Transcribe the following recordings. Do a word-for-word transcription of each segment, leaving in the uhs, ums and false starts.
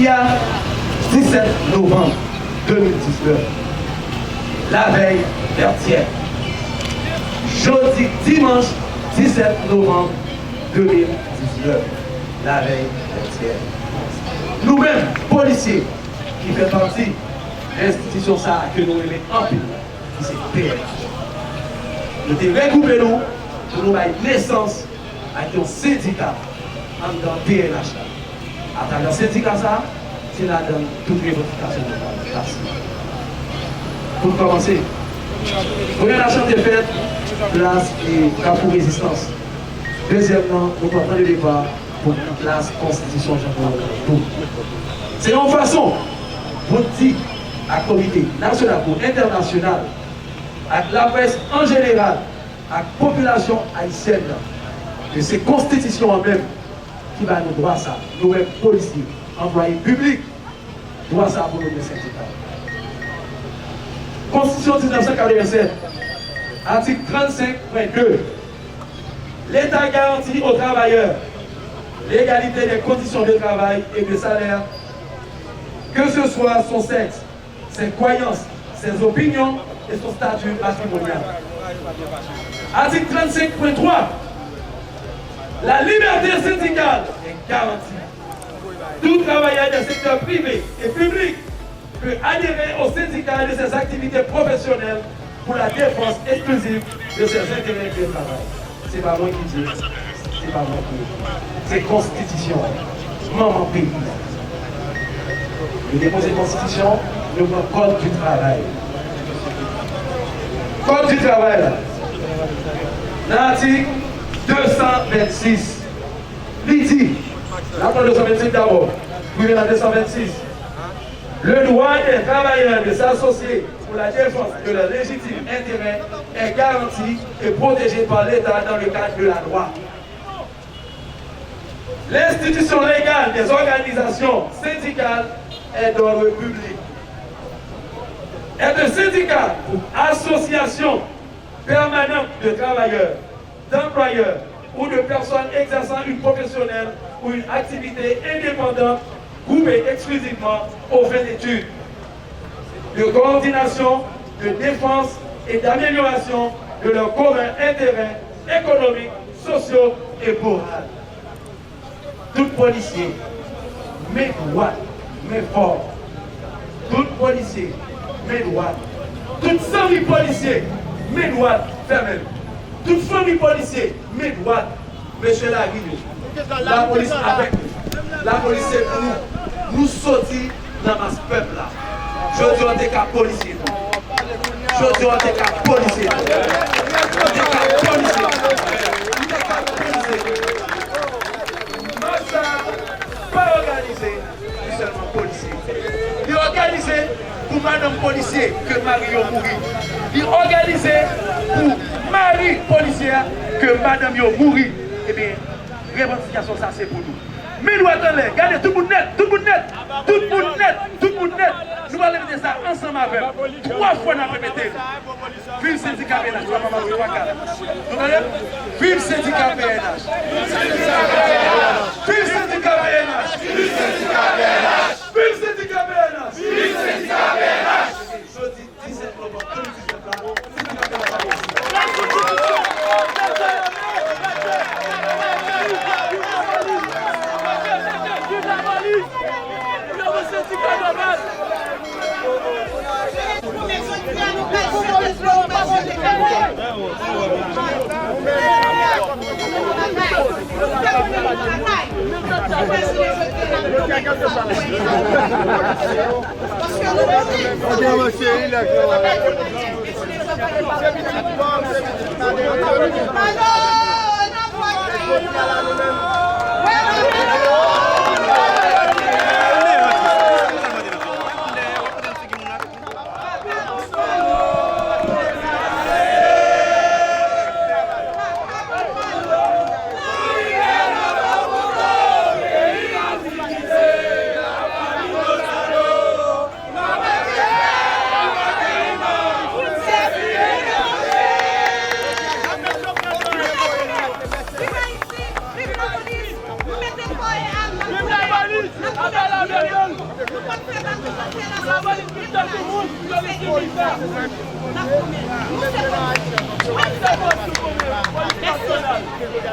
Jodi a, disèt novanm de mil diznèf, lavèy vètyè. Jodi dimanch disèt novanm de mil diznèf, lavèy vètyè. Nou menm, polisye, ki fè pati enstitisyon sa a ke nou renmen anpil, ki se P N H. Nou te regwoupe nou pou nou bay nesans ak yon sendika anndan P N H la. Atravè sendika sa a, se ladan tout revandikasyon nou pral pase. Pou n kòmanse, premye lachan te fèt plas e Kafou Rezistans. Dezyèm nan, nou pran pwen de depa pou plas konstitisyon Jean Claude Bourg. Se yon fason pou n di ak komite nasyonal kou entènasyonal, ak laprès an jeneral, ak popilasyon ayisyèn nan, ke se konstitisyon an menm ki ba nou dwa sa. Nou menm polisye, anplwaye piblik, dwa sa pou nou gen sendika. Konstitisyon diznèf san katrevennsèt, atik trannsenk pwen de, L'État garantit aux travailleurs l'égalité des conditions de travail et de salaire, que ce soit son sexe, ses croyances, ses opinions et son statut matrimonial. Article trente-cinq point trois. La liberté syndicale est garantie. Tout travailleur des secteurs privé et public peut adhérer au syndicat de ses activités professionnelles pour la défense exclusive de ses intérêts de travail. Se pa mwen ki di l, se pa mwen ki di l. Se konstitisyon an, manman peyi a. Nou depoze konstitisyon, nou pran kòd di travay. Kòd di travay la, nan atik de san vennsis, li di, n ap pran de san vennsenk dabò, pou rive nan de san vennsis. Le droit des travailleurs de s'associer pour la défense de leurs légitimes intérêts est garanti et protégé par l'État dans le cadre de la loi. L'institution légale des organisations syndicales est d'ordre public. Être syndicat ou association permanente de travailleurs, d'employeurs ou de personnes exerçant une professionnelle ou une activité indépendante groupée exclusivement aux fins d'études, de coordination, de défense et d'amélioration de leurs communs intérêts économiques, sociaux et moraux. Tout polisye, men dwat, men fò. Tout polisye, men dwat. Tout zanmi polisye, men dwat, fèmen l. Tout fanmi polisye, men dwat. Mesye lari yo, lapolis avèk nou. Lapolis se pou nou. Nou soti nan mas pèp la. Jodi a, w te ka polisye tou. Jodi a, w te ka polisye tou. W te ka polisye tou. W te ka polisye tou. Mas sa a pa òganize pou sèlman polisye. Li òganize pou madanm polisye ke mari yo mouri. Li òganize pou mari polisye a ke madanm yo mouri. Ebyen, revandikasyon sa se pou nou. Men dwat anlè, gade tout moun nèt, tout moun nèt, tout moun nèt, tout moun nèt. Nou pral repete sa ansanm avè m. Twa fwa n ap repete l. Viv sendika P N H, twa fwa m ap repete twa kat. Nou tande? Viv sendika P N H. Viv sendika P N H. Viv sendika P N H. Viv sendika P N H. Viv sendika P N H. Jodi disèt novanm de mil diznèf la, sendika P N H la reyisi.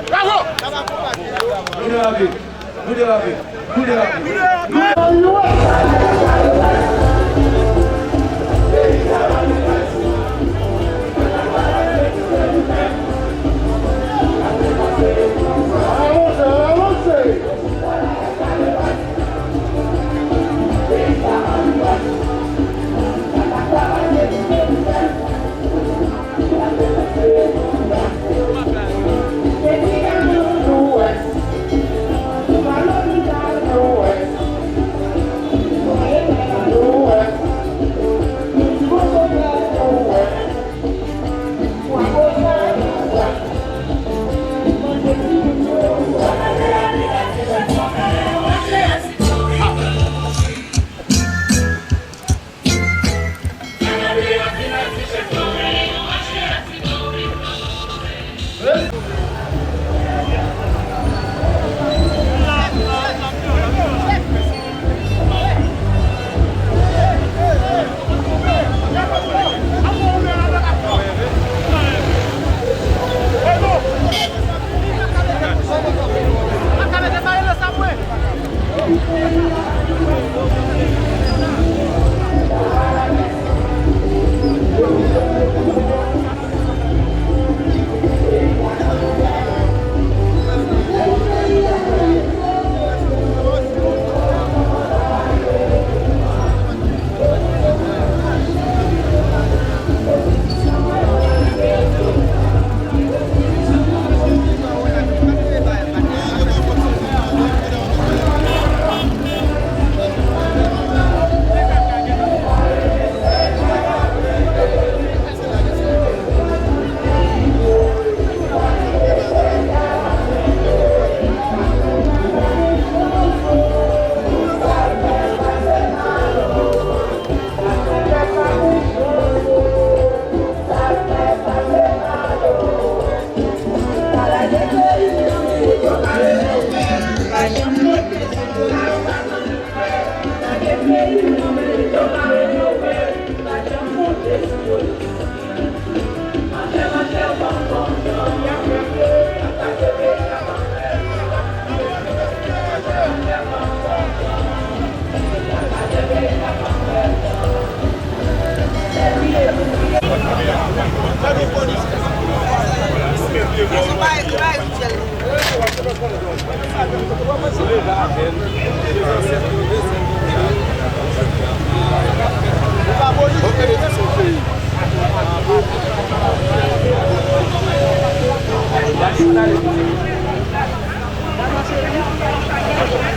Bravo! Nou derape, nou derape, nou derape.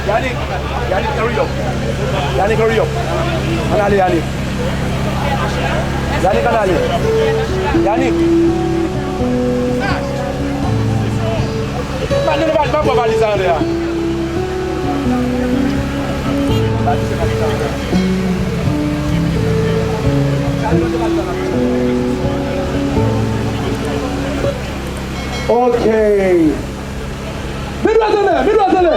Yannick, Yannick, hurry up. Yannick, hurry up. Ann ale, Yannick. Yannick, ann ale. Yannick. Mande nou pa, pa pran valiz sa anlè a. Ok. Met dwèt anlè, met dwèt anlè,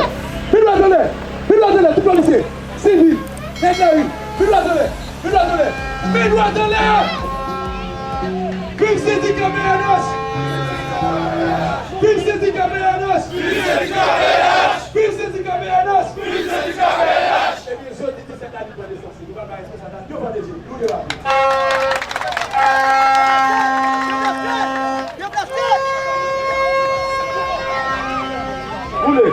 met dwèt anlè, met dwèt anlè, tout polisye, sivil, nèg lari, met dwèt anlè, met dwèt anlè, met dwèt anlè. Viv sendika P N H! Viv sendika P N H! Viv sendika P N H! Viv sendika P N H! Viv sendika P N H! Ebyen, jodi disèt avril, pran nesans li. Nou pral bay responsab la devan Bondye. Nou derape. Boule.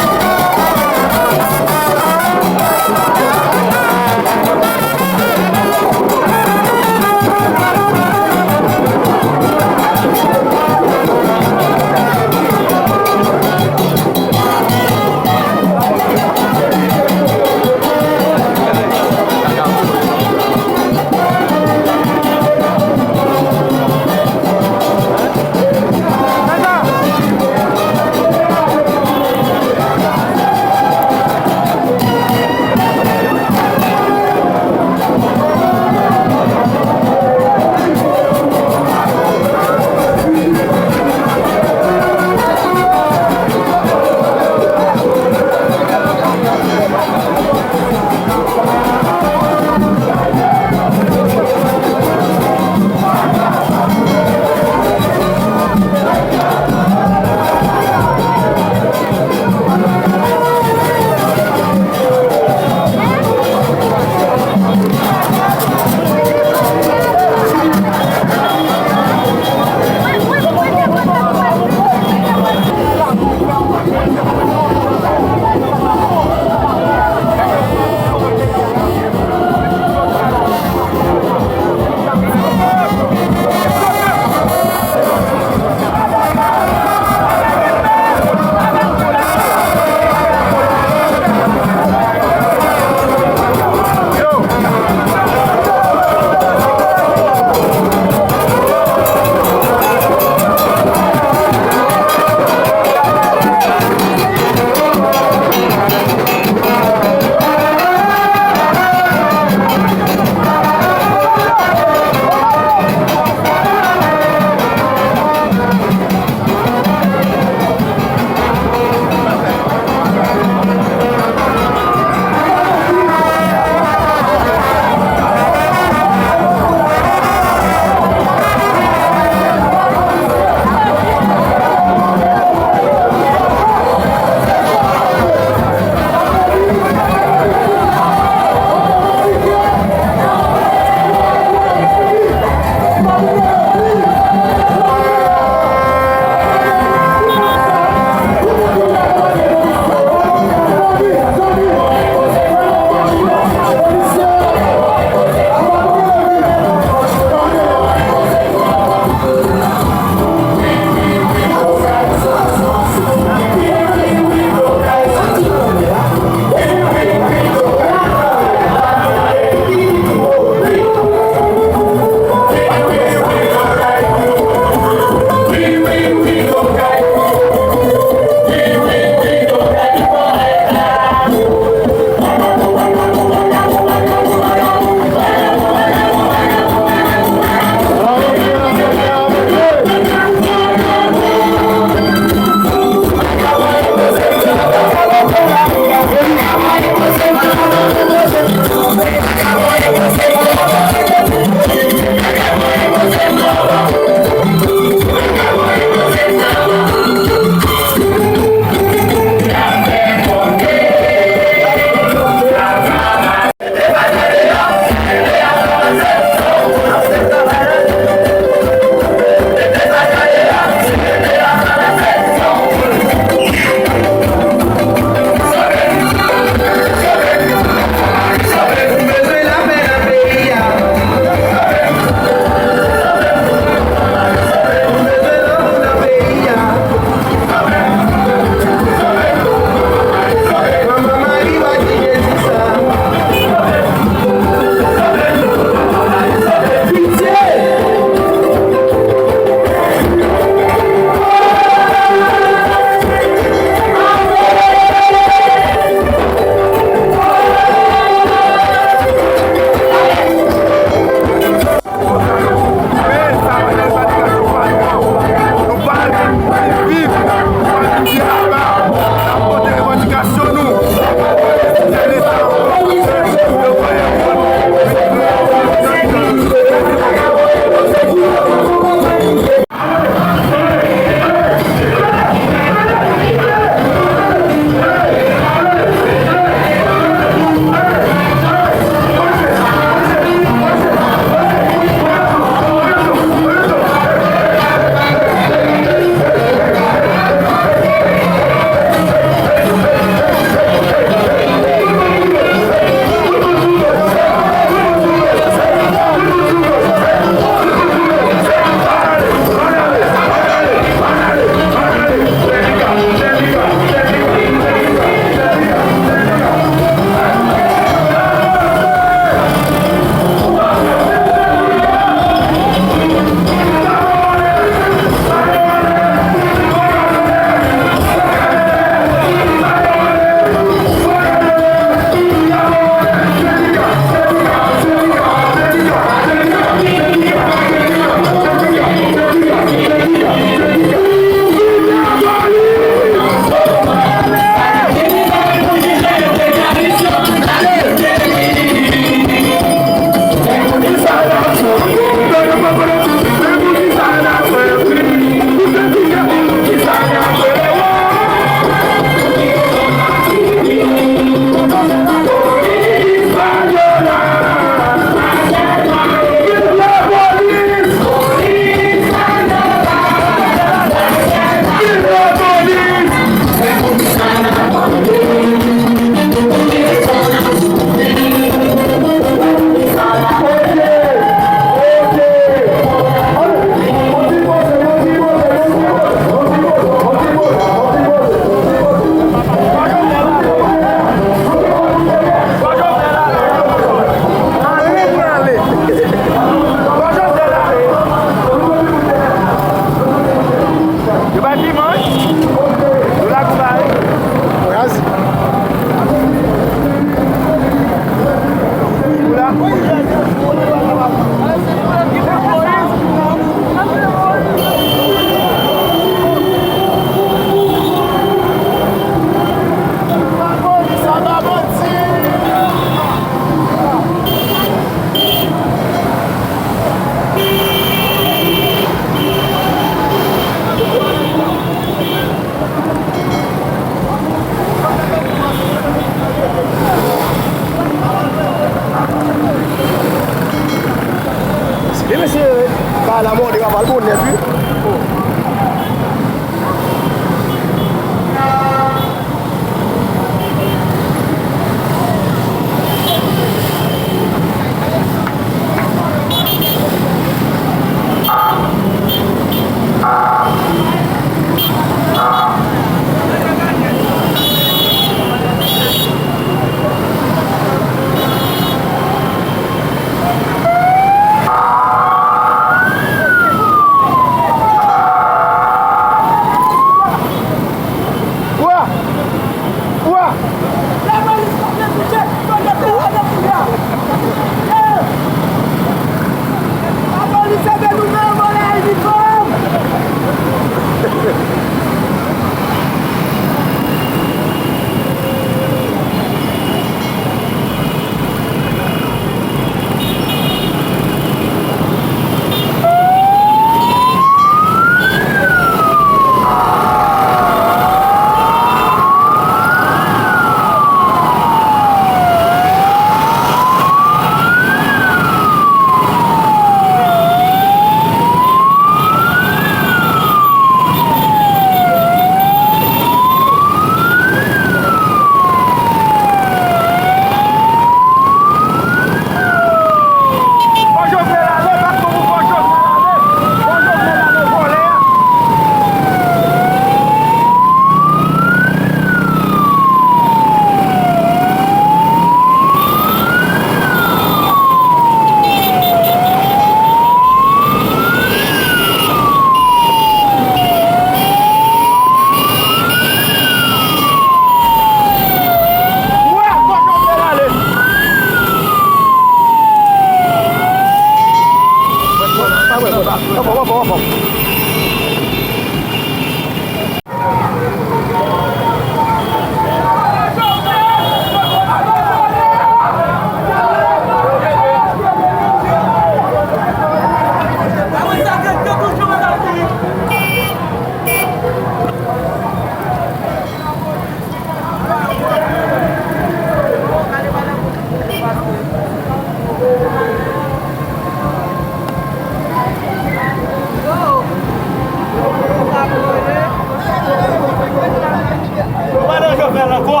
Ankò.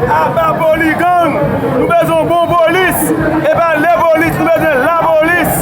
Aba poligang! Nou bezwen yon bon polis! E pa lepolis, nou bezwen lapolis!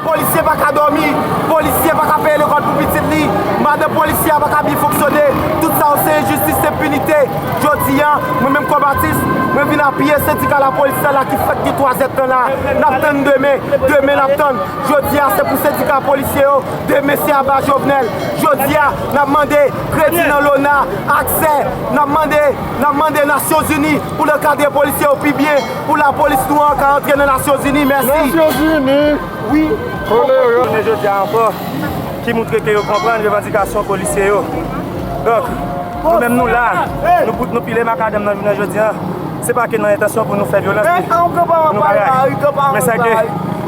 Polisye pa ka dòmi, polisye pa ka peye lekòl pou pitit li, madan polisye a pa ka byen fonksyone. Tout sa yo se enjistis, se enpinite. Jodi a, mwen menm kòm atis, mwen vin apiye sendika lapolis la, la ki fèt gen twa zèdtan la. N ap tann demen, demen n ap tann. Jodi a, se pou sendika polisye yo, demen se aba Jovenel. Jodi a, n ap mande kredi nan lona, aksè, n ap mande, n ap mande Nasyonzini pou l ankadre polisye yo pi byen, pou lapolis nou an ka antre nan Nasyonzini. Mèsi. Nasyonzini! Wi. Kolere. Jounen jodi a ankò, ki moutre ke yo konprann revandikasyon polisye yo. Donk, nou menm nou la, nou, pou- nou pile makadam nan jounen jodi a. Se pa ke nan entansyon pou nou fè vyolans, pou nou bagay. Men se ke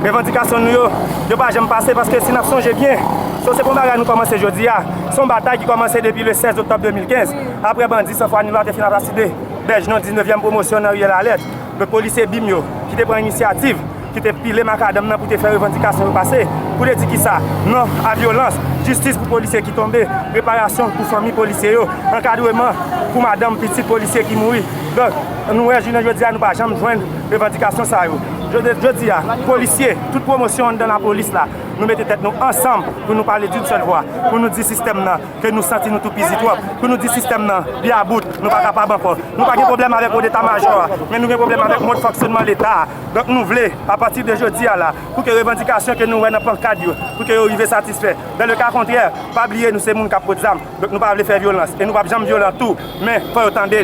revandikasyon nou yo, yo pa janm pase, paske si n ap sonje byen, so se pa yon bagay nou kòmanse jodi a. Se yon batay ki kòmanse depi le sèz oktòb de mil kenz, apre bandi San Fwa ni Lwa te fin asasine Bèjnon, diznevyèm pwomosyon nan riyèl Alèt. Donk polisye bim yo, ki te pran inisyativ, ki te pile makadam nan pou te fè revandikasyon yo pase, pou te di kisa? Non a vyolans, jistis pou polisye ki tonbe, reparasyon pou fanmi polisye yo, ankadreman pou madanm, pitit polisye ki mouri. Donk, nou wè jounen jodi a, nou pa janm jwenn revandikasyon sa yo. Jodi, jodi a, polisye, tout pwomosyon anndan lapolis la, nou mete tèt nou ansanm pou nou pale d'une seule voix, pou nou di sistèm nan ke nou santi nou toupizi twòp, pou nou di sistèm nan, li about, nou pa kapab ankò. Nou pa gen pwoblèm avèk wòd eta majò a, men nou gen pwoblèm avèk mòd fonksyònman Leta a. Donk nou vle, apati de jodi a la, pou ke revandikasyon ke nou wè nan pankad yo, pou ke yo rive satisfè. Dans le cas contraire, pa bliye nou se moun k ap pot zam. Donk nou pa vle fè vyolans, e nou p ap janm vyolan tou, men fò yo tande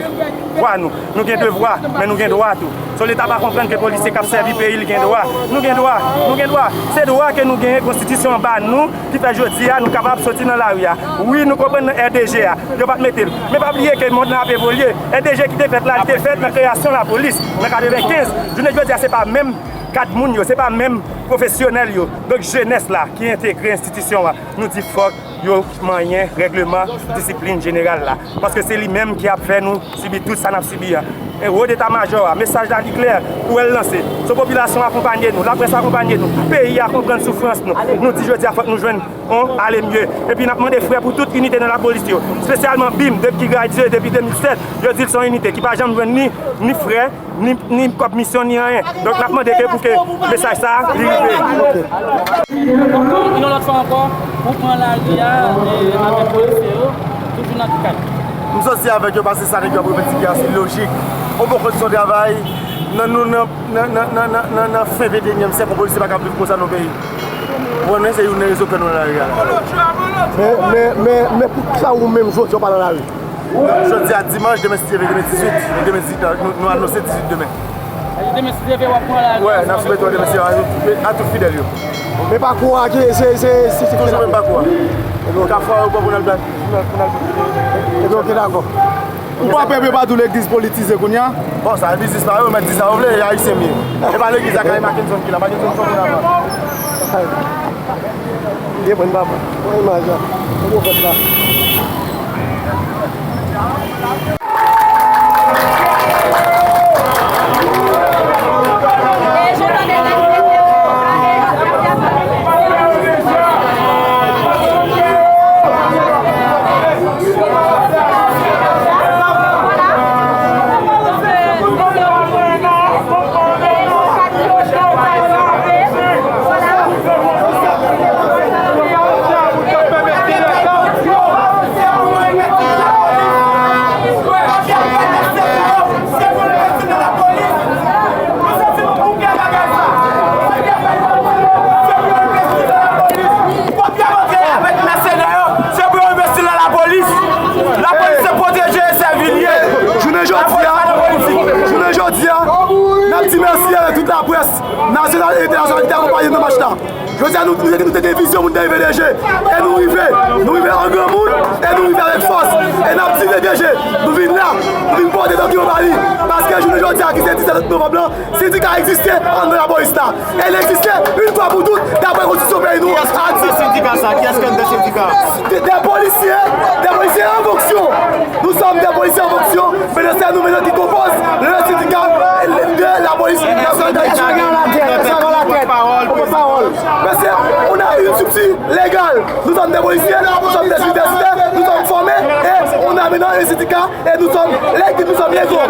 vwa nou. Nou gen devwa, men nou gen dwa tou. So Leta pa konprann ke polisye k ap sèvi peyi l gen dwa. Nou gen dwa, nou gen dwa. Se dwa ke nou genyen, konstitisyon an ba nou, ki fè jodi a nou kapab soti nan lari a. Wi, nou konprann nan R D G a, yo pa t mete l. Men pa bliye ke mond lan ap evolye. R D G ki te fèt la, li te fèt nan kreyasyon lapolis, nan katrevenkenz. Jounen jodi a, se pa menm kad moun yo, se pa menm pwofesyonèl yo. Donk jenès la ki entegre enstitisyon an, nou di fòk yo manyen règleman disiplin jeneral la. Paske se li menm ki ap fè nou sibi tout sa n ap sibi a. E wòd eta majò a, mesaj la li klè, ou wè l lanse. So popilasyon akonpanye nou, laprès akonpanye nou, peyi a konprann soufrans nou. Nou di jodi a fòk nou jwenn yon ale mye. Epi n ap mande frè pou tout inite nan lapolis yo, espesyalman bim, de, ki gradye depi de mil sèt, yo di l se yon inite ki pa janm jwenn ni, ni frè, ni, ni kòb misyon, ni anyen. Donk n ap mande ke pou ke mesaj sa a li rive. Yon lòt fwa ankò, ou pran lari a, e, avèk polisye yo, toujou nan kad. M sòti avèk yo paske sa nèg yo ap revandike a se lojik. Yon bon kondisyon travay, nan nou, nan, nan, nan fen venteyinyèm syèk, yon polisye pa ka viv konsa nan yon peyi. Ou konnen se youn nan rezon ke nou nan lari a la. Men, men, men, men poukisa ou menm jodi a w pa nan lari? Jodi a dimanch, demen si Dye vle, demen dizuit. E demen dizuit la, nou, nou anonse dizuit demen. Demen si Dye vle, w ap pran lari. Wè, n ap sou beton demen si Dye vle, a tout fidèl yo. Men pakou a, ki se, se, se, se toujou menm pakou a. Kafou a, yo pran pou n al plaj. Ebyen, oke, dakò. Ou kwè pèp yo pa di w legliz politize kounye a? Bon, sa e biznis pa yo, men di sa yo vle, e Ayisyen m ye. E pa legliz la, Kay Mackenson ki la, Mackenson sòti ladan. Byen pran papa. Wè imaj la. Wè yo fèt la. Jounen jodi a, jounen jodi a, n ap di mèsi avèk tout laprès nasyonal e entènasyonal ki te akonpaye n nan mach la. Jodi a, nou, nou, nou te gen vizyon pou n te rive de je. E nou rive. Nou rive an granmoun. E nou rive avèk fòs. E n ap di de je. Nou vin la. Nou vin pote dokiman ba li. Paske jounen jodi a, ki se disèt novanm lan, sendika egziste anndan lapolis la. E l egziste yon fwa pou tout, daprè konstitisyon peyi nou. Kiyès ki anndan sendika sa? Kiyès ki anndan sendika? Des, des policiers, des policiers en fonction. Nous sommes des policiers en fonction, mais nous sommes nous maintenant qui composent le syndicat de la police nationale d'Haïti. Monsieur, on a une structure légale. Nous sommes des policiers, nous sommes des universitaires, nous sommes formés et on a maintenant un syndicat et nous sommes lég-, nous sommes légaux.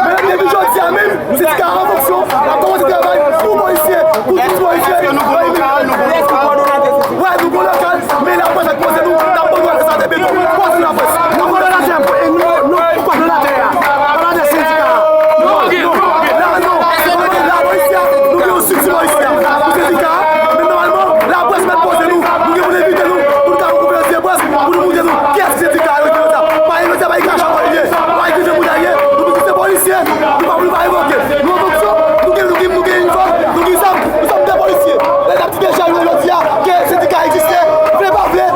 Men depi jodi a menm, sendika an fonksyon, n ap kòmanse travay pou polisye, pou tout polisye. Wè, nou gon lokal, men laprès ak poze nou, n ap kòdonate sa depi nou poze laprès. N ap kòdonate pou nou, nou kòdonate a. Kòdonate sendika a. Non, non, la, non. Laprès, nou gen yon estrikti laprès pou sendika a, men nòmalman, laprès mèt poze nou. Nou gen pou n envite nou, pou nou ka konfyans laprès, pou nou montre nou kiyès ki sendika a, yo di konsa. Pa gen lòt, pa gen kach ankò li ye. Pa gen kach pou ta ye. Nou menm se polisye, nou pa, nou pa revoke. Nou an fonksyon, nou gen, nou gen, nou gen inifòm, nou gen zam, nous sommes des policiers. Lè n ap di deja, jodi a, ke sendika egziste, vle pa vle,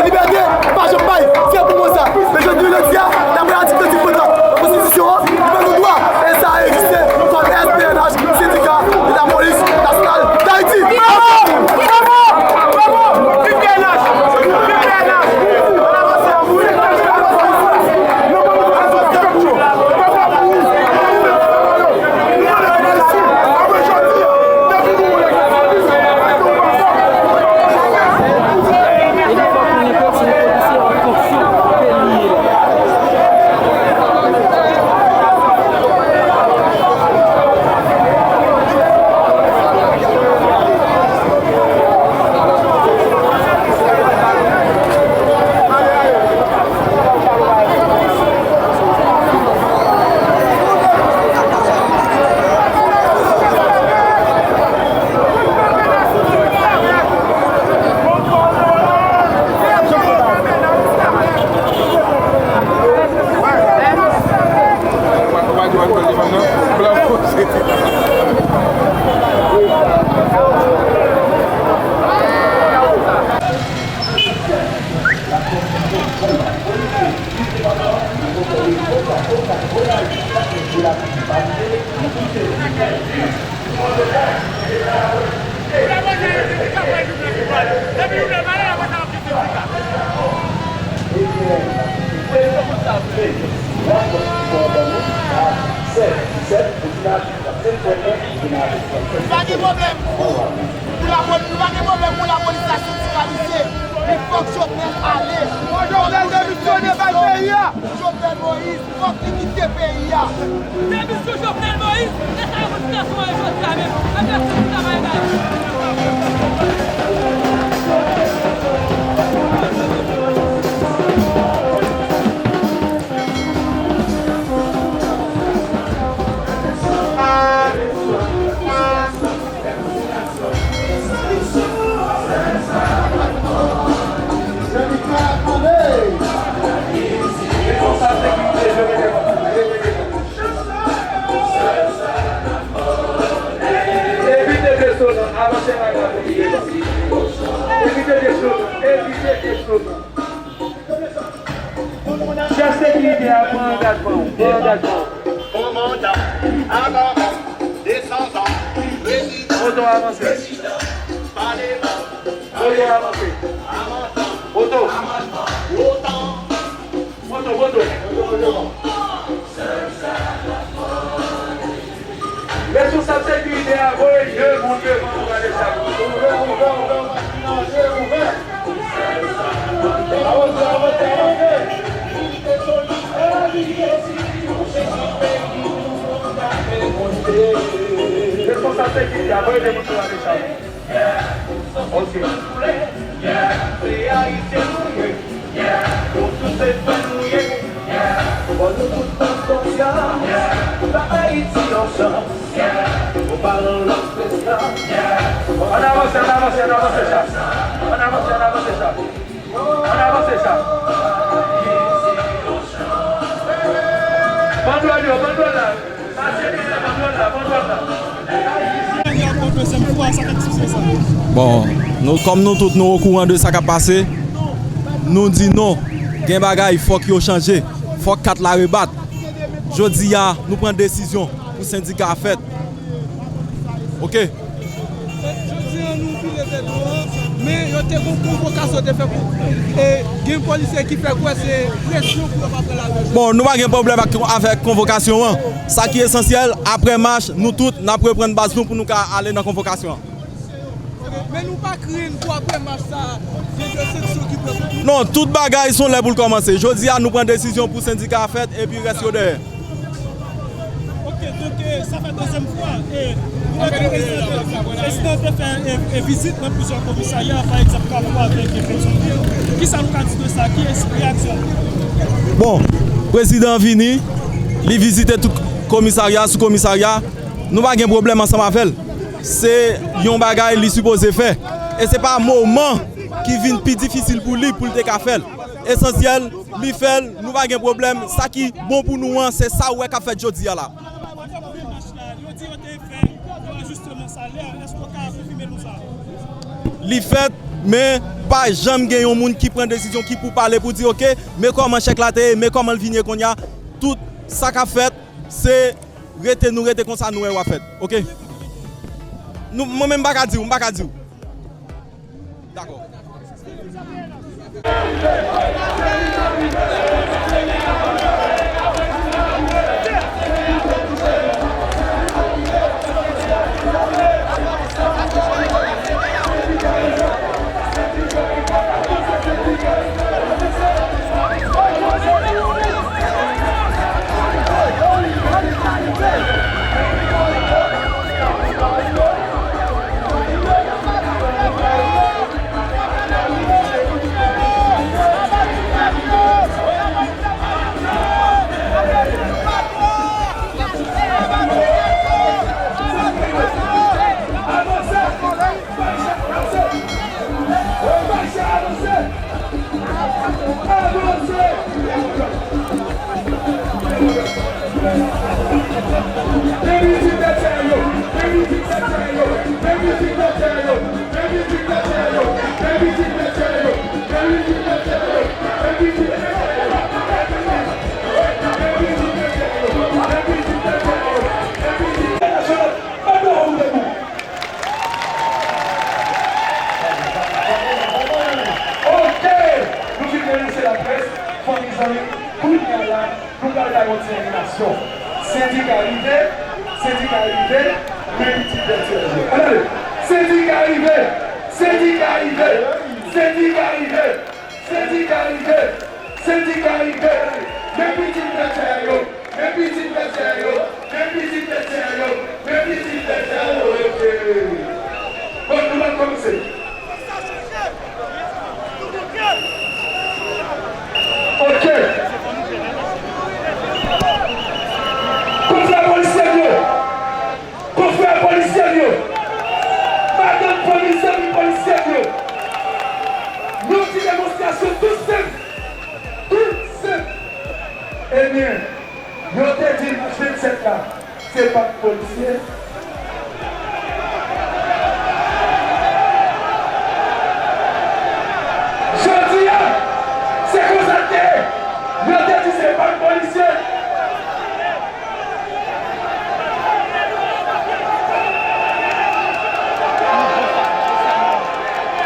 libète pa janm bay. Se pou mwen sa. Men jodi, jodi a, daprè atik trannsis pwen twa konstitisyon an, li ban nou dwa, e sa egziste, kòm S P N H, sendika de la polis nasyonal d'Ayiti. Bravo! Bravo! Viv P N H! Viv P N H! Pa gen pwoblèm pou, pou lapolis, nou pa gen pwoblèm pou lapolis la sendikalize, men fòk Jovenel ale. Fòk Jovenel demisyone, bay peyi a. Jovenel Moïse, fòk li kite peyi a. Demisyon Jovenel Moïse, e sa yo pou sitiyasyon an ye jodi a menm. Ann fè sendika pa egale. Evite desonan, avanse nan lapolis. Evite desonan, evite desonan. Chèf sekirite a, pran angajman w, pran angajman w. Kòmandan, avanse, desandan, prezidan, oto avanse, prezidan, paleman, oto avanse, amandan, oto, otan, oto, oto. Responsab sekirite a, voye de moun devan pou gade sa. Responsab sekirite a, voye de moun pou gade sa. Ok. Ann avanse, ann avanse, ann avanse sa. Ann avanse, ann avanse sa. Ann avanse sa. Bandwòl yo, bandwòl la. Bon, nou, kòm nou tout nou okouran de sa k ap pase, nou di non, gen bagay fòk yo chanje, fòk kat la rebat. Jodi a, nou pran desizyon pou sendika a fèt. Oke. Jodi a, nou vin Te dou an, men yo te gon konvokasyon te fè pou, e, gen polisye ki fè kwè se presyon pou yo pa pran lari. Bon, nou pa gen pwoblèm ak, avèk konvokasyon an. Sa ki esansyèl, apre mach, nou tout, n ap reprann baz nou pou nou ka ale nan konvokasyon an. Men nou pa krenn pou apre mach sa, gen de sanksyon ki pran kont nou. Non, tout bagay se yon lè pou l kòmanse. Jodi a, nou pran desizyon pou sendika a fèt, epi rès yo dèyè. Ok, donk, e, sa fè dezyèm fwa, e, nou wè ke prezidan te, prezidan te fè, e, e, vizit nan plizyè komisarya, pa egzanp, Kafou avèk, e, Petyonvil. Kisa nou ka di de sa? Ki es-, reyaksyon? Bon, prezidan an vini, li vizite tout komisarya, sou komisarya. Nou pa gen pwoblèm ansanm avè l. Se yon bagay li sipoze fè. E se pa moman ki vin pi difisil pou li pou l te ka fè l. Esansyèl, li fè l, nou pa gen pwoblèm. Sa ki bon pou nou an, se sa w wè k ap fèt jodi a la. Li fèt, men pa janm gen yon moun ki pran desizyon, ki pou pale pou di, ok, men kòman chèk la te ye, men kòman l vin ye kounye a. Tout sa k ap fèt, se rete, nou rete konsa, nou wè w ap fèt. Ok? Nou, mwen menm, m pa ka di w, m pa ka di w. Dakò. Ok, nou fin remèsye laprès, fanmi, zanmi, kounye a la, nou pral bay yon ti animasyon. Sendika rive, sendika rive, men pitit bèt yo. Ann ale! Sendika rive, sendika rive, sendika rive, sendika rive, sendika rive, men pitit bèt yo. Men pitit bèt yo, men pitit bèt yo, men pitit bèt yo, ok. Bon, nou pral kòmanse. Ok. Konfrè polisye m yo, konfrè polisye m yo, madanm polisye m, polisye m yo, yon ti demonstrasyon tou senp, tou senp. Ebyen, yo te di mach vennsèt la, se pa t polisye. Jodi a, se konsa l te ye. Yo te di se pa t polisye.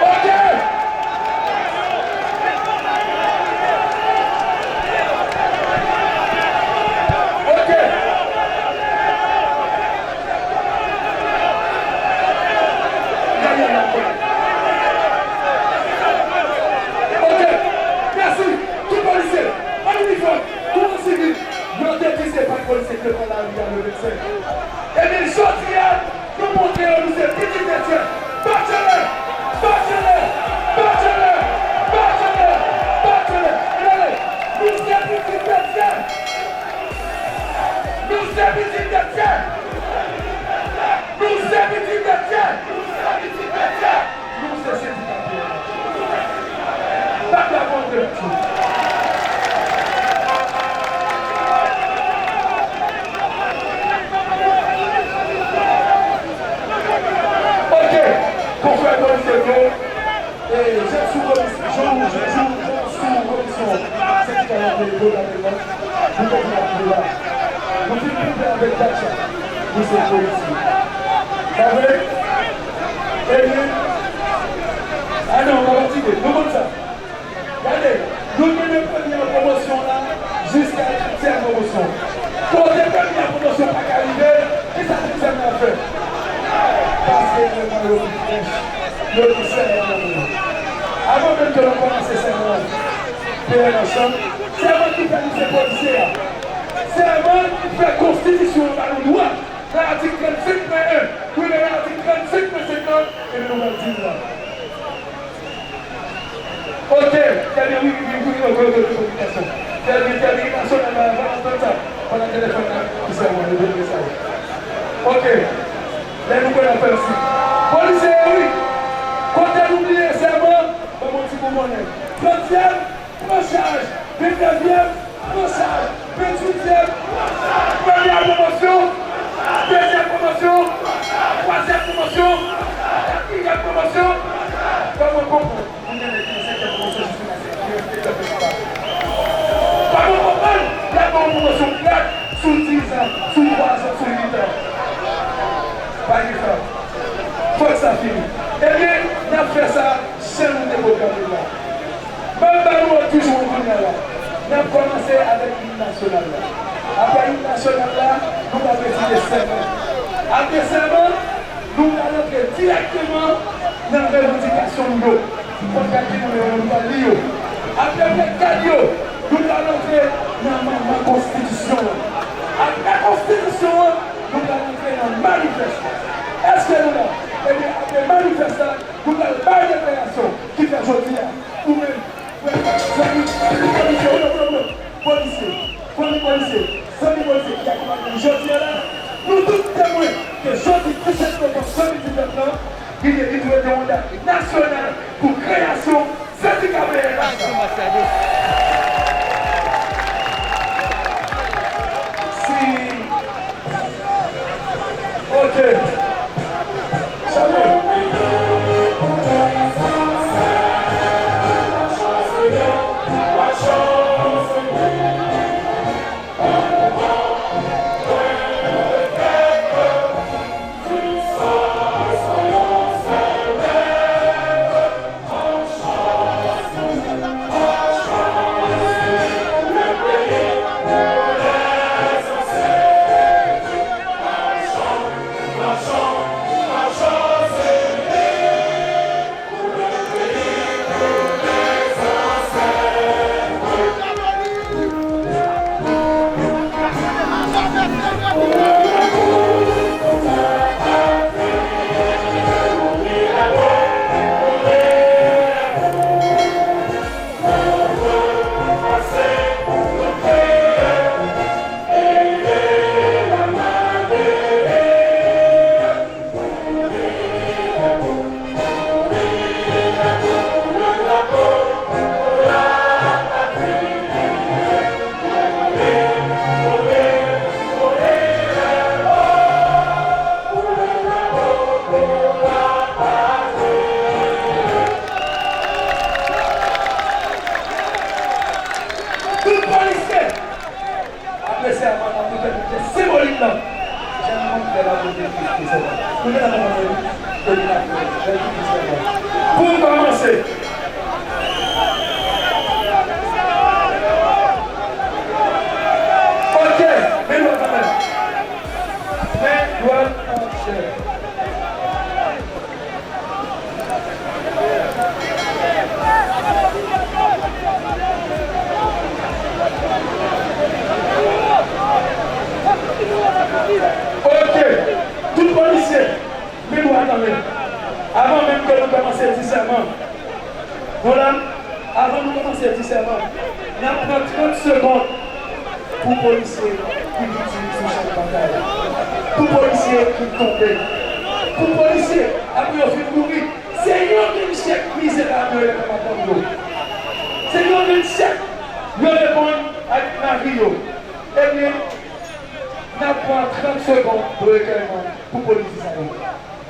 Ok. Ok. Ok. Mèsi. Tout polisye, an inifòm, tout an sivil, yo te di se pa t polisye ki te pran lari a le vennsenk. Ebyen, jodi a, nou montre yo nou se pitit Etyen. Bat anlè! Bat anlè! Bat anlè! Bat anlè! Bat anlè! Ann ale! Nou se pitit Etyen! Nou se pitit Etyen! Nou se pitit Etyen! Nou se sendika pye a. Bat bravo antre nou. Ok, konfrè polisye yo, e, jan sou komis-, jan, jan, jan, jan sou komisyon sendika yo te voye avèk mwen, nou te di la, nou la. Nou fin koupe avèk Jackson. Nou se polisye. Pa vre? Ebyen, Nou konn sa. Gade, nou gen de premyè pwomosyon la jiska tranntyèm pwomosyon. Kote premyè pwomosyon pa ka rive, kisa tranntyèm nan fè? Paske yo pran yo pi frèch, yo gen sèmon nan men yo. Avan menm ke nou kòmanse sèmon an, peye nan chanm, sèmon ki fè nou se polisye a. Sèmon ki fè konstitisyon an ba nou dwa. Nan atik trannsenk pwen en, wi, nan atik trannsenk pwen senk lan, epi nou pral di l la. Ok, trè byen, wi, wi, wi, wi, ok, ok, ok, ok, ok, ok. Trè byen, trè byen, nasyonal la, pa nan tan sa. Pandan telefòn nan, ki sèmon, nou dwe sa. Ok. Lè nou kwè n ap fè l si. Polisye yo, wi. Kote nou bliye sèmon, ban m yon ti kou monnen. Tranntyèm, pran chaj. Vennèvyèm, pran chaj. Venntuityèm, pran chaj. Premyè pwomosyon, dezyèm pwomosyon, twazyèm pwomosyon, katriyèm pwomosyon. Ban mwen konprann. Moun gen nèg ki nan senkyèm pwomosyon jis rive a sèt, ki enspektè prensipal. Kòman konprann y ap ba w pwomosyon grad sou diz an, sou twa zan, sou uit an? Pa gen sa. Fòk sa fini. Ebyen, n ap fè sa jan nou te pwograme l la. M ap ba nou òd toujou kounye a la. N ap kòmanse avèk im nasyonal la. Apre im nasyonal la, nou pral resite sèmon. Apre sèmon, nou pral antre dirèkteman nan revandikasyon nou yo. Fòk gad ki nan men yo, nou pral li yo. Apre gad yo, nou pral antre nan manman konstitisyon an. Apre konstitisyon an, nou pral antre nan manifès la. Èske nou la? Ebyen, apre manifès la, nou pral bay deklarasyon ki fè jodi a, ou menm, frè, zanmi, zanmi polisye, hold up, hold up, hold up, polisye, fanmi polisye, zanmi polisye ki akonpanye nou jodi a la, nou tout temwen ke jodi disèt novanm de mil diznèf lan, li te, li dwe te yon dat nasyonal pou kreyasyon sendika P N H la. Si, ok. Sa bon. Tout polisye! Apre sèmon an, nou fè nou jès senbolik lan. Jan nou fè la pou te Kris sèmon. Nou fè la pou nou, pou nou la fè, fè Kris sèmon. Pou n kòmanse. Ok, men dwat anlè. Men dwat anlè. Ok, tout polisye, men dwat anlè. Avan menm ke nou kòmanse di sèmon, nou la, avan nou kòmanse di sèmon, n ap pran trant segonn pou polisye ki viktim sou chan batay, pou polisye ki tonbe, pou polisye, apre yo fin mouri, se yon grenn chèk mizerab yo reponn ak lavi yo. Se yon grenn chèk yo reponn ak lavi yo. Ebyen, n ap pran trant segonn de rekèyman pou polisye sa yo.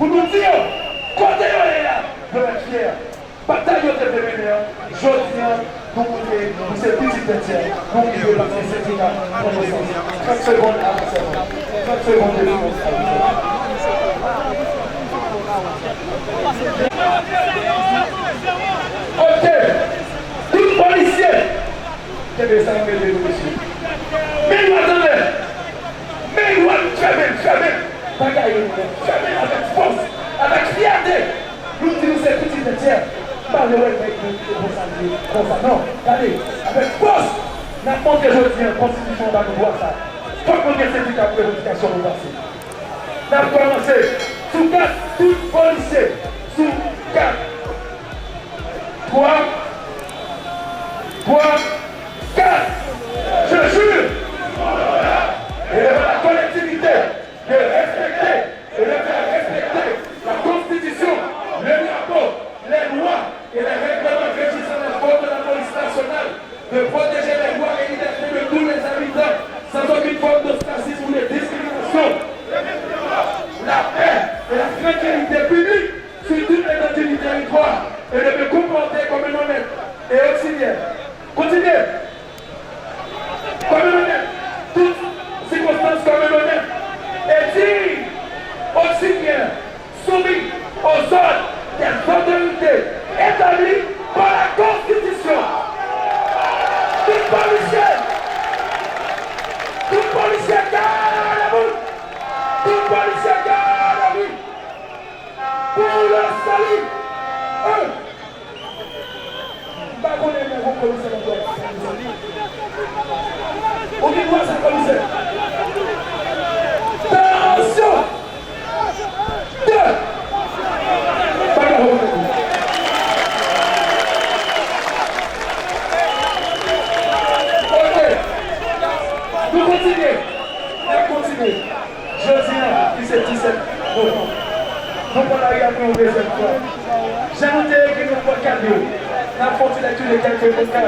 Pou nou di yo, kote yo ye a, yo mèt fyè. Batay yo te vle mennen an, jodi an, nou moute, nou se pitit Dètyè, nou rive pase sendika Konesans. Trant segonn avan sèmon. Trant segonn de silans avan sèmon. Ok. Tout polisye, kenbe sa, kenbe nou, mesye. Men dwat anlè. Men dwat, fèmen, fèmen. Pa gaye nou, fèmen avèk fòs, avèk fyète. Nou di nou se pitit Vètyè. M pa vle wè nèg yo kite konsa, konsa, non. Gade, avèk fòs, n ap montre jodi a, konstitisyon an ba nou dwa sa. Fòk nou gen sendika pou revandikasyon nou pase. N ap kòmanse sou kat, tout polisye, sou kat. Twa, twa, kat. Je jure, et devant la collectivité, de respecter et de faire respecter la Constitution, le drapeau, les lois et les règlements régissant la force de la police nationale, de protéger les droits et libertés de tous les habitants, sans aucune forme d'ostracisme ou de discrimination. La paix et la tranquillité publique sur toute l'étendue du territoire et de me comporter comme un honnête et auxiliaire. Continuez. Comme un honnête, toutes circonstances comme un honnête et digne, aussi bien soumis aux ordres des autorités établies par la Constitution. Tout policier, tout policier garde à vous. Tout policier garde à vous. Pour le salut. Un. M pa konnen men yon komisè nan dwat. Ou gen dwa sa, komisè. Tansyon! De! Bagay ou konnen. Ok. Nou kontinye. N ap kontinye. Jodi a, ki se disèt novanm, nou pran lari a pou yon dezyèm fwa. Jan nou te ekri nan pankad yo, n ap fè yon ti lekti de kèlke pankad.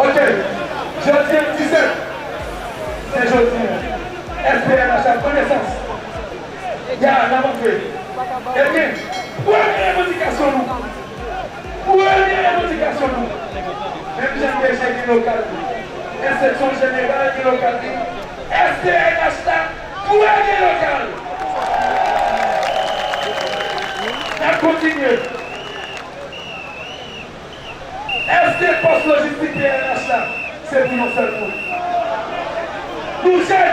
Ok, jodi a, disèt, se jodi a. S P N H ap pran nesans. Ya, n ap antre. Ebyen, premye revandikasyon nou. Premye revandikasyon nou. Menm jan D G gen lokal li, Enspeksyon Jeneral gen lokal li, S P N H la dwe gen lokal. N ap kontinye. Èske pòs lojistik P N H la se pou yon sèl moun? Nou jèn,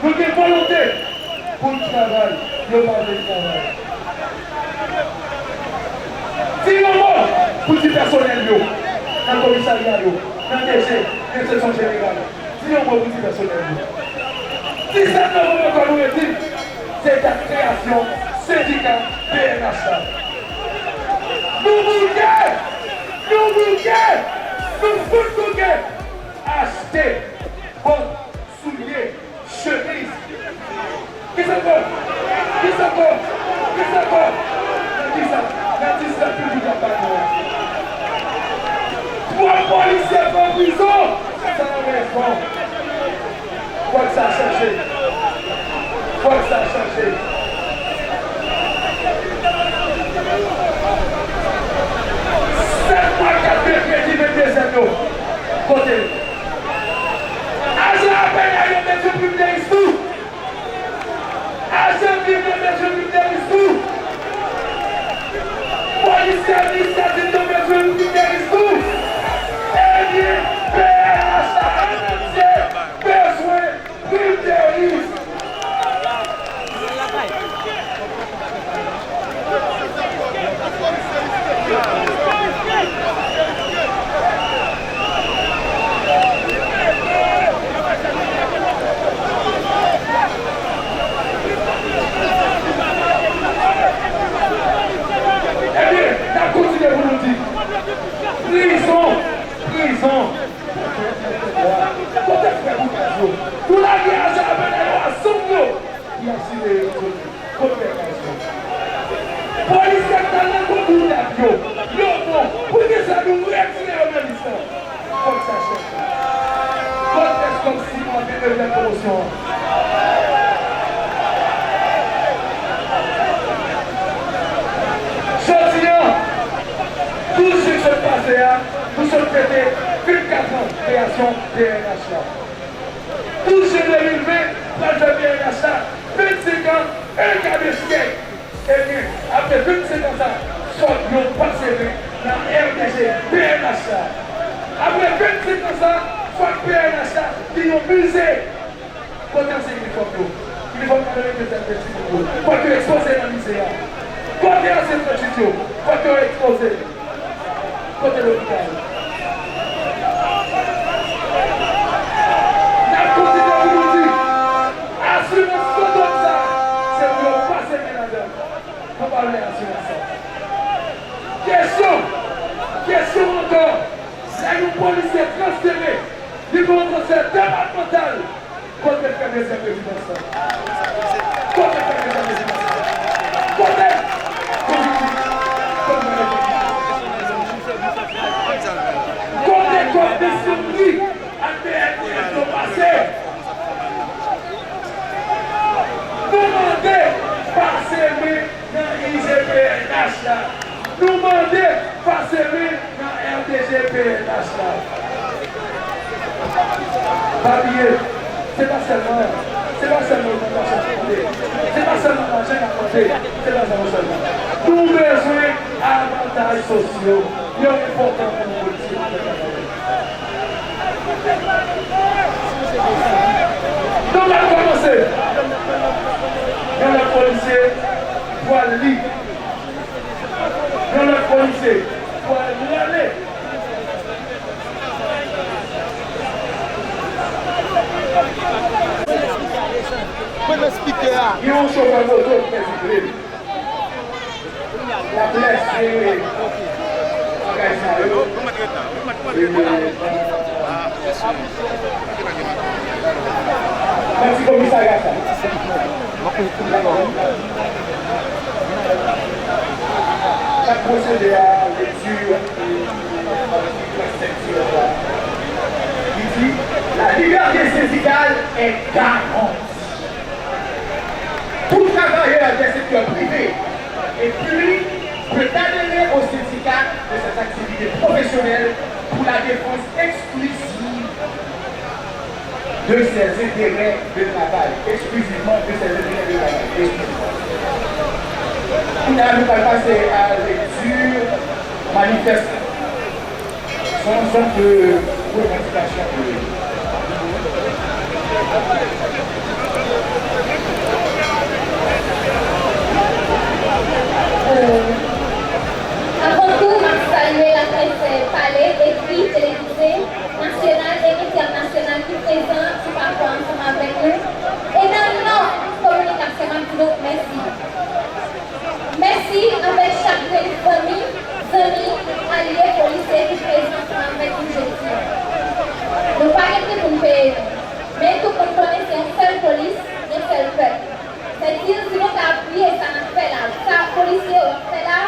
nou gen volonte pou n travay, yo pa vle n travay. Di yon mo pou ti pèsonèl yo nan komisarya yo, nan D G, nan enspeksyon jeneral. Di yon mo pou ti pèsonèl yo. Disèt novanm ankò nou redi, se dat kreyasyon sendika P N H la. Nou bouke! Nou bouke! Nou fout bouke! Achte bòt, soulye, chemiz. Kisa ankò? Kisa ankò? Kisa ankò? Nan kisa? Nan disèt piblik la pa nou an. Twòp polisye pran prizon san rezon. Fòk sa chanje. Fòk sa chanje. Sèt mwa kat mèkredi venndezèm yo. Kote? Ajan apèl la yo bezwen prim de ris tou. Ajan viv yo bezwen prim de ris tou. Polisye administratif yo bezwen prim de ris tou. Ebyen, P N H la an antye bezwen prim de ris. Ebyen, n ap kontinye pou nou di, prizon, prizon. Kote frè Boukaz yo? Nou lage ajan apèl la yo a zam yo. Ki asire yo kont pèkasyon. Polisye k t al nan konkou rap yo, yo bon. Poukisa nou retire yo nan lis la? Fòk sa chanje. Fòk Eskòt Sid mande dezyèm pwomosyon an. Jodi a, douz jen k sot pase a, nou sot fete vennkat an kreyasyon P N H la. Douz jen de mil ven pral fè P N H la vennsenk an, en ka de syèk. Ebyen, apre vennsenk an sa, fòk yo pase men nan R D G P N H la. Apre vennsenk an sa, fòk P N H la gen yon mize. Kote ansyen inifòm yo? Inifòm yo dwe mete nan timoun yo. Fòk yo ekspoze nan mize a. Kote ansyen franchiz yo? Fòk yo ekspoze. Kote lopital? N ap kontinye pou nou di, asirans fantom sa, se pou yo pase men ladan l. Nou pa vle asirans sa. Kesyon, kesyon ankò, lè yon polisye transfere, li gen yon transfè depatmantal, kote frè dezyèm rezidans lan? Kote frè dezyèm rezidans lan? Kote? Kote? Kote? Kote kòb misyon li ak B N P yo pase? Nou mande pase men nan I G P N H la. Nou mande pase men nan R D G P N H la. Pa bliye, se pa sèlman, se pa sèlman ogmantasyon ki mande, se pa sèlman lajan y ap mande, se pa sa non sèlman. Nou bezwen avantaj sosyo, yo enpòtan pou nou polisye. Nou pral kòmanse. Yon lòt polisye pral li. Yon lòt polisye pral rale. Premye spikè a. Gen yon chofè moto ki fè sigle. L ap lèse bagay sa yo. Nan ti komisarya sa. N ap pwosede a lekti. Li di, la liberté syndicale est garantie. Tout travailleur des secteurs privés et publics peut adhérer au syndicat de ses activités professionnelles pour la défense exclusive de ses intérêts de travail, exclusivement de ses intérêts de travail, exclusivement. Kounye a, nou pral pase a lekti manifès la. Se yon zòn de revandikasyon ke Avan tou, m ap salye laprès pale, ekri, televize, nasyonal e entènasyonal ki prezan sou pakò ansanm avèk nou. E nan non kominikasyon, m ap di nou mèsi. Mèsi avèk chak grenn fanmi, zanmi, alye, polisye ki prezan ansanm avèk nou jodi a. Nou pa gen pri pou n peye nou, men tout moun konnen se yon sèl polis, yon sèl pèp. Sètadi, si nou ka apiye sa n ap fè la, sa polisye yo ap fè la,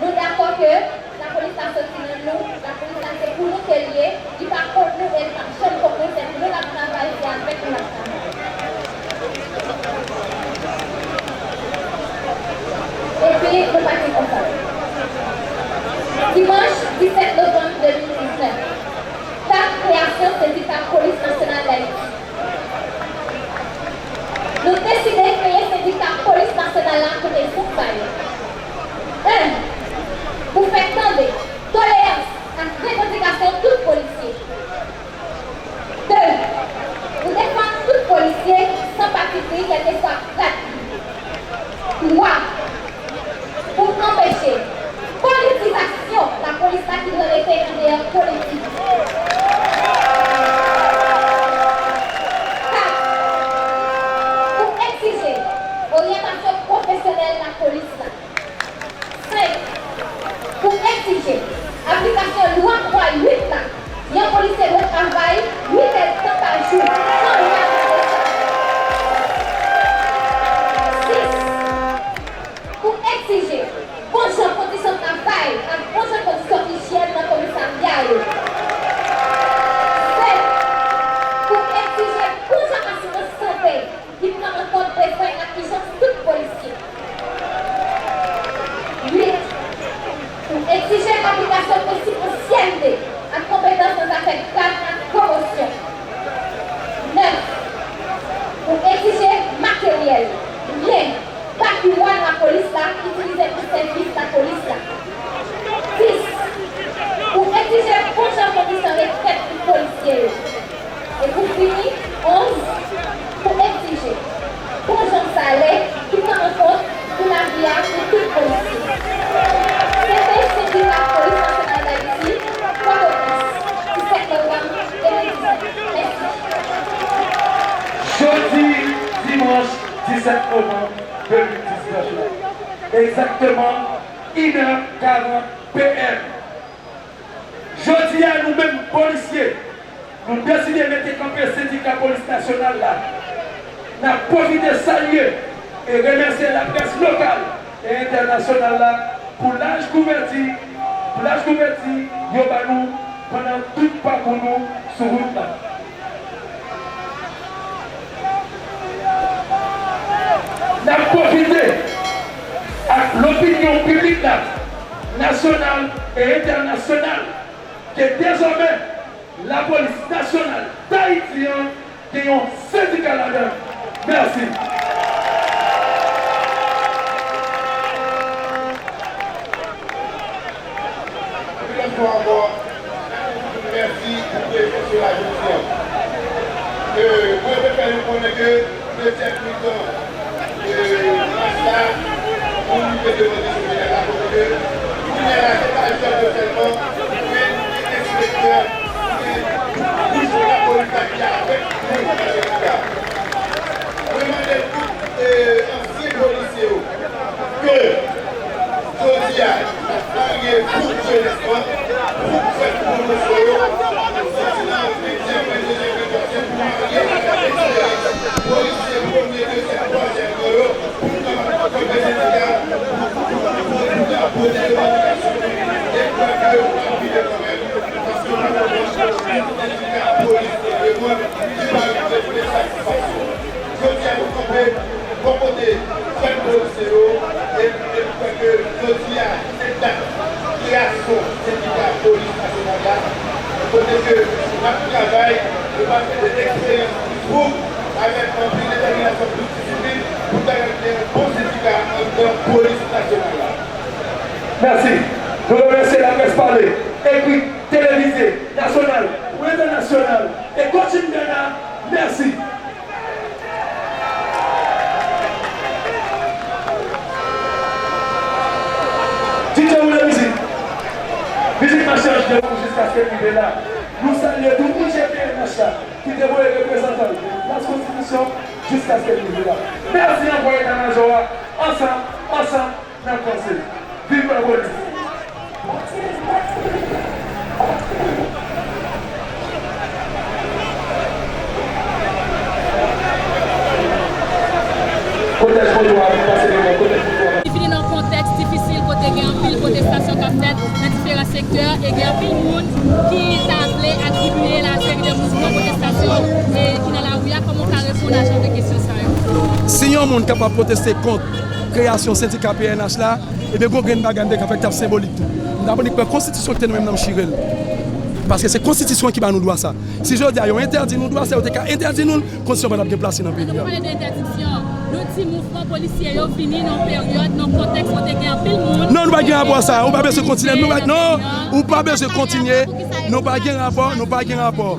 nou dakò ke lapolis la soti nan nou, lapolis la se pou nou ke l ye, li pa kont nou e l p ap janm kont nou, se pou nou l ap travay, se avèk nou l ap travay. Epi, nou pati konsa. Dimanch disèt novanm de mil diznèf, dat kreyasyon Sendika Polis Nasyonal Dayiti. Nou deside kreye Sendika Polis Nasyonal la pou rezon sa yo. En, pou fè tande doleyans ak revandikasyon tout polisye. De, pou defann tout polisye san patipri, kèlkeswa grad li. Twa, pou anpeche politizasyon lapolis la ki dwe rete andeyò politik. Kat, pou egzije oryantasyon pwofesyonèl lapolis la. Senk, pou egzije aplikasyon lwa twa uit la, yon polisye dwe travay uit èdtan pa jou, san lwa mande sa. Sis, pou egzije bon jan kondisyon travay ak bon jan kondisyon ijyèn nan komisarya yo. Sèt, pou egzije bon jan asirans sante ki pran an kont bezwen ak ijans tout polisye. Uit, pou egzije aplikasyon prensip ansyènte ak konpetans nan zafè grad ak pwomosyon. Nèf, de mil diznèf la. Egzakteman, inè karant P M. Jodi a, nou menm polisye, nou deside mete kanpe Sendika Polis Nasyonal la. N ap pwofite salye e remèsye laprès lokal e entènasyonal la pou laj kouvèti, pou laj kouvèti yo ba nou pandan tout pakou nou sou wout la. N ap pwofite ak lopinyon piblik la, nasyonal e entènasyonal, ke dezòmè Lapolis Nasyonal d Ayiti an gen yon sendika ladan l. Mèsi. Anpil lòt fwa ankò, mèsi pou prezans yo la jodi a. E, mwen vle fè nou konnen ke dezyèm mitan, e, match la, nou rive devan desizyon final la, kote ke kounye a la, se pa jwè yo sèlman, men gen enspektè, gen bouch lapolis la ki avèk nou nan sendika. Mwen mande tout, e, ansyen polisye yo ke jodi a, n ap marye gwoup jenès lan, gwoup fèt pwomosyon yo, soti nan venntyèm, venndeyèm, venntwazyèm, pou marye avèk eksperyans polisye premye, dezyèm, twazyèm nan yo, pou n kapab kanpe sendika, pou, pou, pou, pou, pou pote revandikasyon nou, e kwè ke n ap rive kanmenm, paske nou konprann ke sendika polis nan demann ki pa rive fè satisfaksyon. Jodi a, nou kanpe bò kote frè n polisye yo, e, e nou kwè ke jodi a, se dat kreyasyon sendika polis nasyonal la, kote ke n ap travay, nou va mete eksperyans plis wou, avèk anpil detèminasyon, plis disiplin, pou ta gen bon sendika anndan polis nasyonal la. Mèsi. Nou remèsye laprès pale, ekri, televize, nasyonal ou entènasyonal, e Coach Indiana, mèsi. D J woule mizik. Mizik mache an jwè pou jiskaske n rive la. Nou salye tou I G P N H la ki te voye reprezantan l nan konstitisyon jiskaske n rive la. Mèsi ankò eta majò a. Ansanm, ansanm, n ap vanse. Viv lapolis! Kotèj moto a vin pase devan kotèj moto a. Li vini nan yon kontèks difisil kote gen anpil pwotestasyon k ap fèt nan diferan sektè e gen anpil moun ki ta vle atribiye la seri de mouvman pwotestasyon e ki nan lari a. Kòman w ka reponn a jan de kesyon sa yo? Si yon moun kapab pwoteste kont kreyasyon sendika P N H la, ebyen, gon grenn bagay m te ka fè k t ap senbolik tou. M ta annik pran konstitisyon ki te nan men m nan, m chire l. Paske se konstitisyon ki ba nou dwa sa. Si jodi a yo entèdi nou dwa sa, yo te ka entèdi nou l, konstitisyon pa t ap gen plas li nan peyi a. Pale de entèdiksyon, nou di mouvman polisye yo vini nan yon peryòd, nan yon kontèks kote gen anpil moun. Non, nou pa gen rapò a sa. Ou pa bezwen kontinye. Nou pa, non, ou pa bezwen kontinye. Nou pa gen rapò, nou pa gen rapò.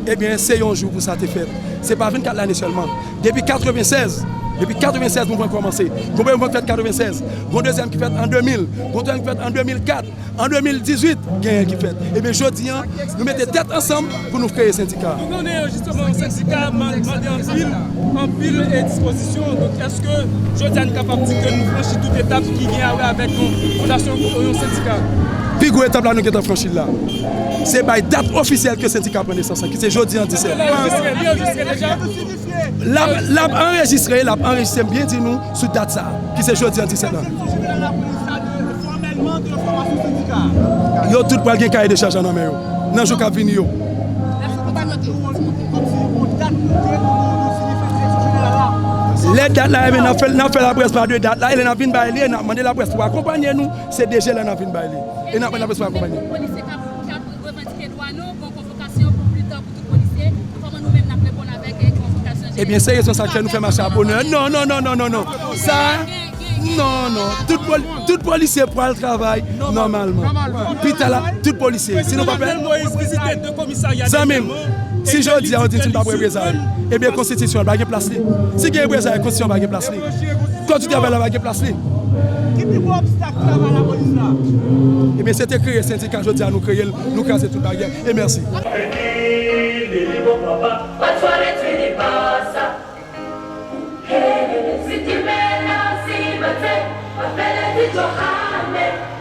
Ebyen, se yon jou pou sa te fèt. Se pa vennkat lane sèlman. Depi katrevennsèz, depi katrevennsèz mouvman kòmanse. Gon premye mouvman ki fèt katrevennsèz, gon dezyèm ki fèt an de mil, gon twazyèm ki fèt an de mil kat, an de mil dizuit, genyen ki fèt. Ebyen, jodi a, nou mete tèt ansanm pou nou kreye sendika. Nou konnen, jisteman, yon sendika ma-, mande anpil, anpil, e, dispozisyon. Donk, èske jodi a nou kapab di ke nou franchi tout etap ki gen a wè avèk yon fondasyon yon sendika? Pi gwo etap la, nou gentan franchi l la. Se bay dat ofisyèl ke sendika pran nesans lan, ki se jodi a disèt. L ap, l ap anrejistre, l ap anrejistre, m byen di nou, sou dat sa a, ki se jodi a disèt la. Yo tout pral gen kaye de chaj la nan men yo, nan jou k ap vini yo. Lè dat la, ebyen, n ap fè, n ap fè laprès pa de dat la, e lè n ap vin bay li, e n ap mande laprès pou akonpanye nou, se de je la n ap vin bay li. E n ap mande laprès pou akonpanye. Polisye k ap, k ap revandike dwa nou, gon konvokasyon pou pli ta pou tout polisye. Kòman nou menm n ap reponn avèk, eh, konvokasyon? Ebyen, se rezon sa k fè nou fè mache a bonè. Non, non, non, non, non, non. Sa, non, non. Tout poli-, tout polisye pral travay nòmalman. Pi ta la, tout polisye. Si nou pa fè, zanmi m, si jodi a yo di m si m pa pran reprezay, ebyen, konstitisyon an pa gen plas li. Si gen reprezay, konstitisyon an pa gen plas li. Kòd di travay la pa gen plas li. Ki pi gwo obstak travay lapolis la? Ebyen, se te kreye sendika, jodi a nou kreye l, nou kraze tout baryè. E mèsi. Patwon etini pasa. Kenbe la, si Bondye pa fè l, di Johanne.